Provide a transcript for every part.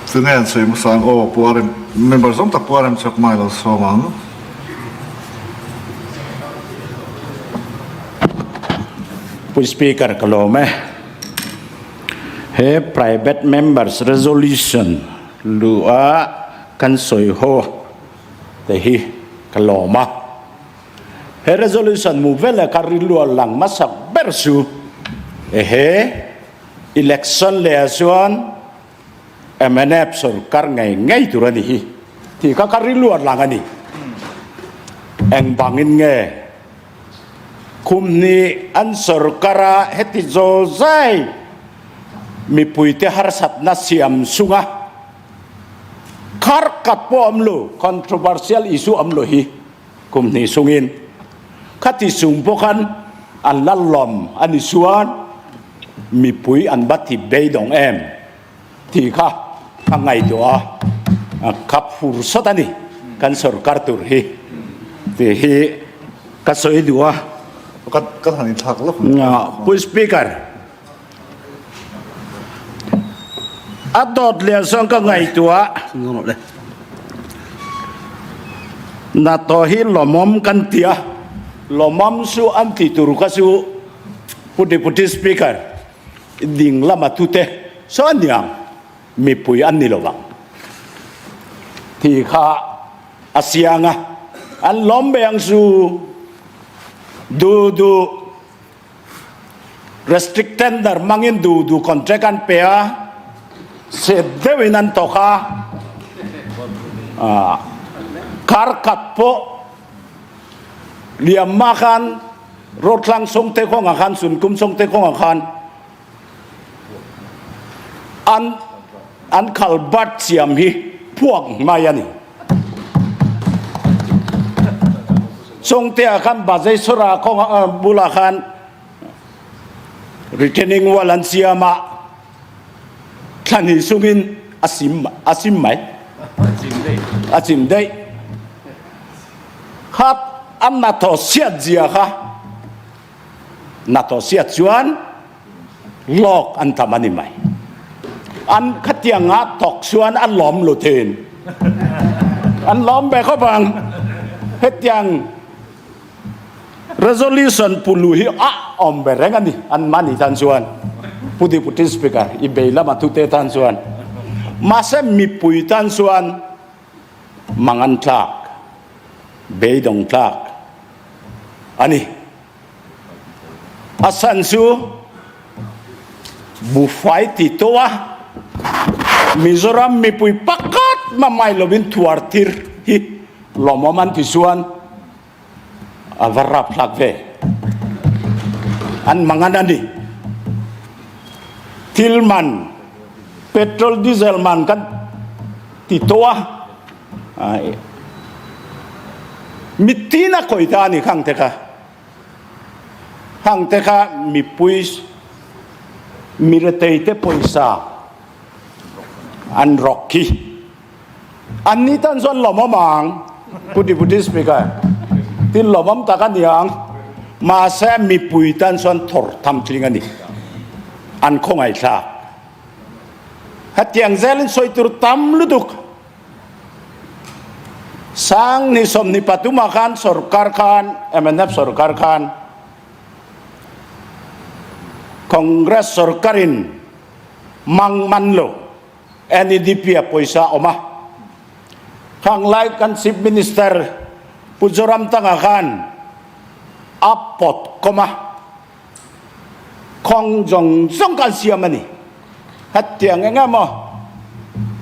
Tunge an sawi hmasa ang aw Pu Arem member zawng tak Pu Arem chak mai lo sawm ang. Pu Speaker ka lawm e. He Private Members Resolution luh a kan sawi ho te hi ka lawm a. He resolution mu vela ka rilru a lang hmasak ber chu ehe election leh ah chuan mnf sorkar ngei ngei tur a ni hi tih kha ka rilru a lang a ni. Engvangin nge khum hnih an sorkar a heti zaw zai mipuite harsatna siam chunga khar kat pawh awm lo controversial issue awm lo hi. Kum hnih chungin khati chung pawh khan an la lawm a ni chuan mipui an va ti beidawng em tih kha ka ngaihtuah a, ka phur sawt a ni kan sorkar tur hi tih hi ka sawi duh a. Ka han inthlak lawk. Pu Speaker, a dawt lian sawn ka ngaihtuah na tawh hi lawmawm kan ti a, lawmawm chu an ti tur kha chu Pu Deputy Speaker ding lama tute sawn niang mipui an ni lo vang tih kha a siang a, an lawm ve ang chu duh duh. Restrict tender hmangin duh duh contract an pe a, sep deuhin an tawk a, kar khat pawh liam hma khan road hlang sawngte kawngah khan Sunkum sawngte kawngah khan an an khalbat siam hi phuak mai a ni. Chungte ah khan Bajeishwara kawng bulah khan retaining wall an siam a, thla hnih chungin a sim a sim mai, a chim daih. Kha an hnathawh chhiat zia kha hnathawh chhiat chuan lawk an tam a ni mai. An khatianga thawk chuan an lawm lo thin. An lawm ve khawp ang. Hetiang resolution pulu hi a awm ve reng a ni an mahni tan chuan. Pu Deputy Speaker, i bei lama thute tan chuan. Mahse mipui tan chuan mangan tlak, beidawng tlak a ni. A san chu buhfai ti tawh a, Mizoram mipui pakhat mah mai lovin thuar tir hi lawmawm an ti chuan a va rapthlak ve. An mangan a ni. Thil man, petrol diesel man kan ti tawh a, Mitin a khawih ta a ni khang te kha. Khang te kha mipui miretei te pawisa an rawk khi. An ni tan chuan lawmawm ang Pu Deputy Speaker. Tin lawmawm tak a ni ang. Mahse mipui tan chuan thawr tham tling a ni. An khawngaihthlak. Hetiang zelin sawi tur tam lutuk. Sang ni 23 khan sorkar khan mnf sorkar khan Congress sorkarin mang man lo NEDP a pawisa awm a. Khang lai kan Chief Minister Pu Zoramthanga khan a pawt kawm a. Khawng zawng zawng kan siam a ni. Hetiang eng emaw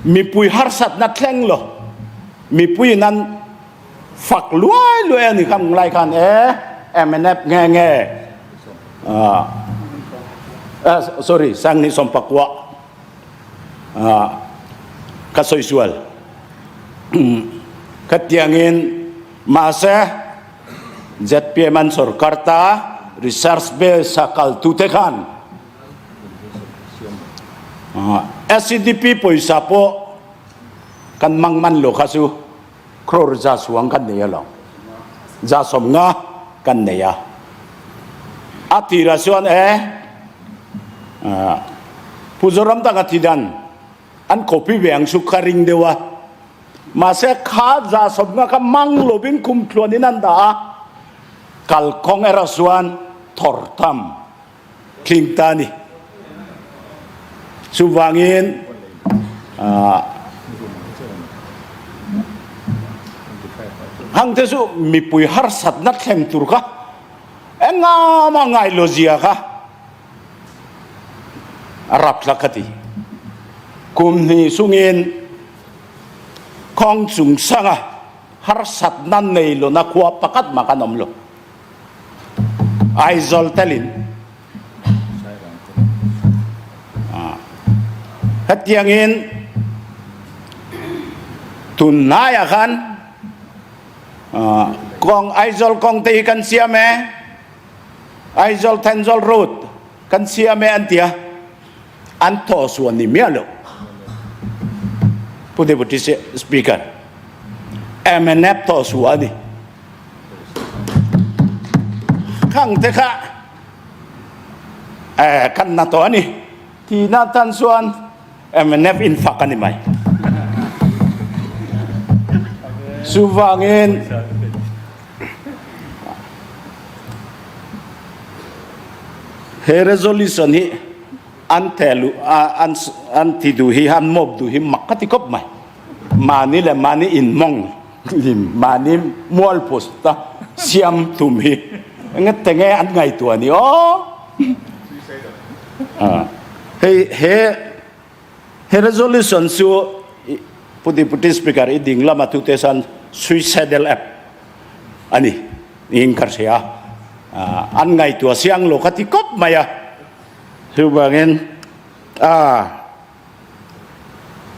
mipui harsatna thleng lo, mipuiin an fak luai luai a ni kha nglai khan e mnf nge nge ah sorry Sangni Sawmpakua ah ka sawi sual khatiangin mahse Zpm an sorkar ta research base a kal tute khan SEDP pawisa pawh kan mang man lo kha chu crore za chuang kan nei alawm za 50 kan nei a a tirah chuan e Pu Zoramthanga thidan. An copy ve ang chu ka ring deuh a. Mahse kha 150 kha mang lovin kum tluanin an dah a, kalkawng erawh chuan thawr tham tling ta a ni. Chuvangin hang te chu mipui harsatna thleng tur kha engah mah ngailo zia kha a rap thlak ka ti. Kum hnih chungin Khawng chung sanga harsatna nei lona khua pakhat mah kan awm lo. Aizawl telin hetiangin tunhnaiah khan kawng Aizawl kawng te hi kan siam e, Aizawl Thenzawl road kan siam e an ti a. An thaw suan ni miah lo. Pu Deputy Speaker, mnf thaw suah a ni. Khang te kha eh kan na tawh a ni. Tina tan chuan mnf in fak a ni mai. Chuvangin He resolution hi an thehluh a an ti duh hi an mawp duh hi mak ka ti khawp mai. Mahni leh mahni inmawng hlim mahni mualpus ta siam tum hi enge tenge an ngaihtuah a ni aw. Hei he he resolution chu Pu Deputy Speaker i ding lama tute chuan suicidal act a ni niin ka hria a, an ngaihtuah siang lo ka ti kawp mai a, chuvangin a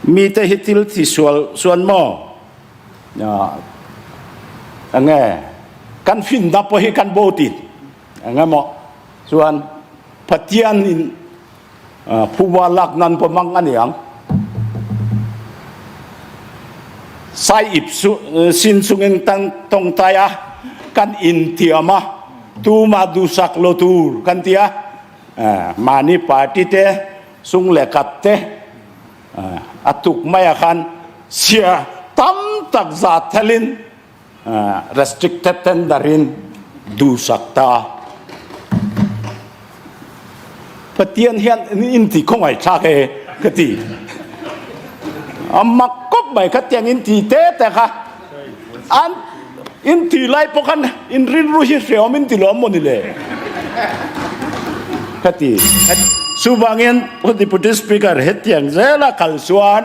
mite hi thil ti sual chuan maw enge kan finna pawh hi kan bo tin enge maw chuan Pathianin Phuba lak nan pawh hmang a ni ang. Sai ip sin chungin tawngtai a kan intiam a, tumah duhsak lo tur kan ti a, mahni party te sung leh kat te a tuk mai ah khan chhia tam tak zat thelin Restricted tender in duhsak ta. Pathian hian in ti khawngaih thlak e ka ti. A mak kawp mai kha tiang in ti te te kha. An in ti lai pawh khan in rilru hi hreawm in ti lawm maw ni le ka ti. Chuvangin Pu Deputy Speaker hetiang zela kal chuan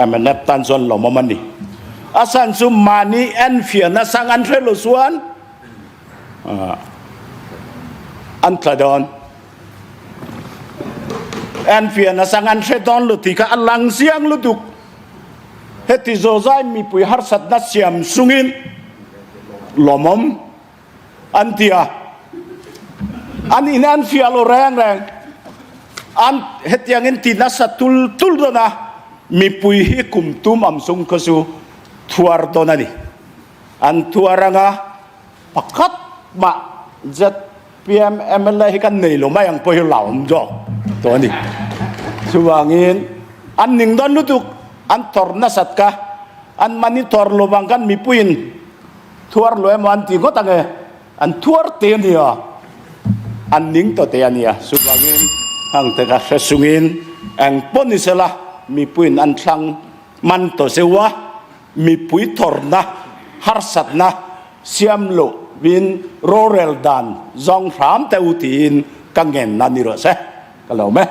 Mnf tan chuan lawmawm a ni. A san chu mahni enfiahna sang an hre lo chuan an tla dawn. Enfiahna sang an hre dawn lo tih kha a lang chiang lutuk. Heti zawzai mipui harsatna siam chungin lawmawm an ti a, an in an fiah lo reng reng. An hetiangin ti nasa tul tul dawn a, mipui hi kum tum am chung kha chu thuar dawn a ni. An thuar anga pakhat mah zpm mla hi kan nei lo mai ang pawh hi hlauhawm awm zawk tawh a ni. Chuvangin an ning dawn lutuk, an tawrh nasat kha, an mahni tawrh lo vang khan mipuiin Thuar lo emaw an ti ngawt ang e, an thuar te a nia, an ning tawh te a nia. Chuvangin hang te kha hre chungin eng pawh ni sela mipuiin an thlang man tawh zeuh a, mipui thawrna, harsatna siam lohvin rorel dan zawng hram teh u tiin ka ngenna ni rawh se, ka lo me.